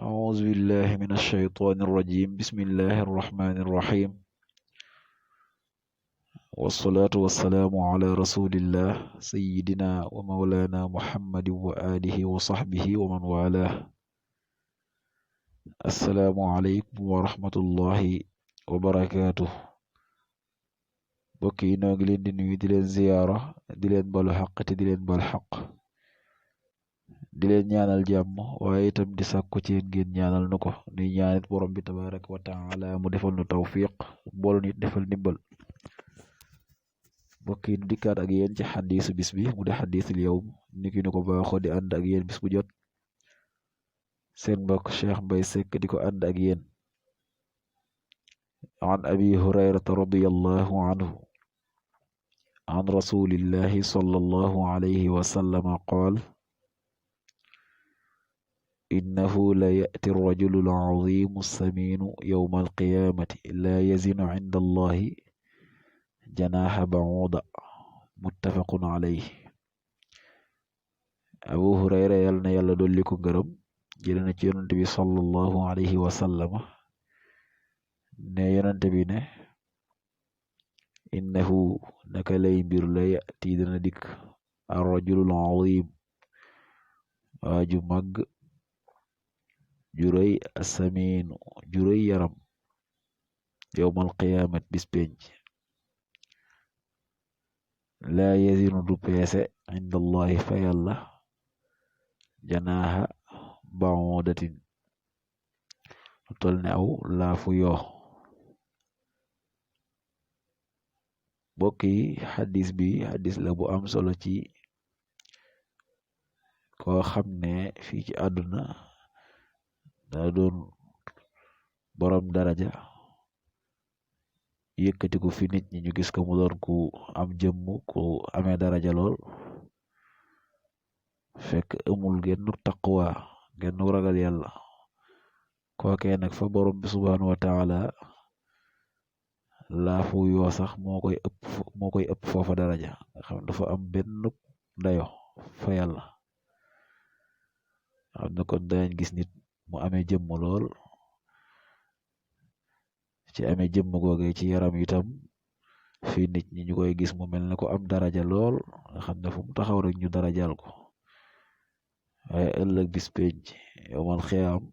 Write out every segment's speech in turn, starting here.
أعوذ بالله من الشيطان الرجيم بسم الله الرحمن الرحيم والصلاة والسلام على رسول الله سيدنا ومولانا محمد وآله وصحبه ومن والاه السلام عليكم ورحمة الله وبركاته bokk yi noo ngi leen di nuyu di leen ziyaara di leen balu xaq te di leen bal xaq di leen ñaanal jàmm waaye itam di sàkku ci yéen ngeen ñaanal nu ko nuy ñaanit borom bi tabaraka wa taala mu defal nu tawfiq boolu nit defal ndimbal bokk yi nu dikkaat ak yéen ci xadiisu bis bi mu di xadiisul yawm niki nu ko baaxoo di ànd ak yéen bis bu jot seen mbokk Cheikh Mbaye Seck di ko ànd ak yéen an abi hurayrata radiyallahu anhu عن رسول الله صلى الله عليه وسلم قال إنه لا يأتي الرجل العظيم السمين يوم القيامة لا يزن عند الله جناح بعوضة متفق عليه أبو هريرة يلنا يلا دوليكو غرم جلنا يونتبي صلى الله عليه وسلم ne yonante bi ne innahu naka lay mbir la yati dana dikk ar-rajulul azim waaju màgg juróy asamiinu juróy yaram yowmal qiyaamat bis penc laa yazinu du peese indallahi fa yàlla janaaha ba'udatin lu tol ne aw laafu yoo bokk yi xadis bi xadis la bu am solo ci koo xam ne fii ci àdduna daa doon borom daraja yëkkati ko fi nit ñi ñu gis ko mu doon ku am jëmm ku amee daraja lool fekk amul genn taqwa genn ragal yàlla kookee nag fa borom bi subhanahu wa taala laafu yoo sax moo koy ëpp foofa daraja nga xam dafa am benn dayo fa yàlla xam ne kon danañ gis nit mu amee jëmm lool ci amee jëmm googee ci yaram itam fii nit ñi ñu koy gis mu mel ne ko am daraja lool nga xam ne fu mu taxaw rek ñu darajal ko waaye ëllëg bis penc yowmal xiyaam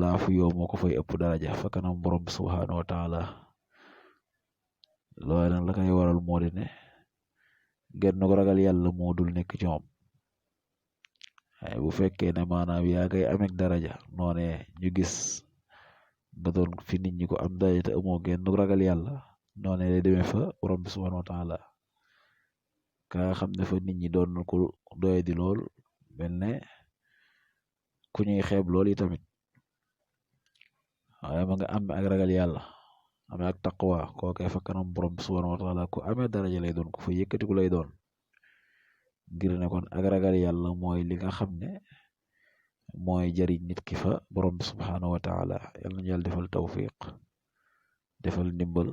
laafu yoo moo ko fay ëpp daraja fa kanam borom bi subhanahu wa taala loolu nag la koy waral moo di ne genn ko ragal yàlla moo dul nekk ci moom waaye bu fekkee ne maanaam yaa ngay amek daraja noone ñu gis nga doon fi nit ñi ko am daraja te amoo genn ragal yàlla noone lay demee fa borom bi subhanahu wa taala ka nga xam ne fa nit ñi doon ko doye di lool mel ne ku ñuy xeeb lool yi tamit waaye ma nga am ak ragal yàlla amee ak taqwa kookee fa kanam borom bi subhanahu wa taala ku amee daraja lay doon ku fa yëkkatiku lay doon ngir ne kon ak ragal yàlla mooy li nga xam ne mooy jariñ nit ki fa borom bi subhanahu wa taala yal nañu yàlla defal tawfiq defal ndimbal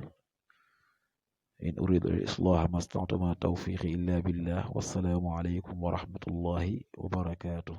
in uridu al islaha ma stata'tu ma tawfiqi illa billah wassalaamu alaykum wa rahmatullahi wa barakatuh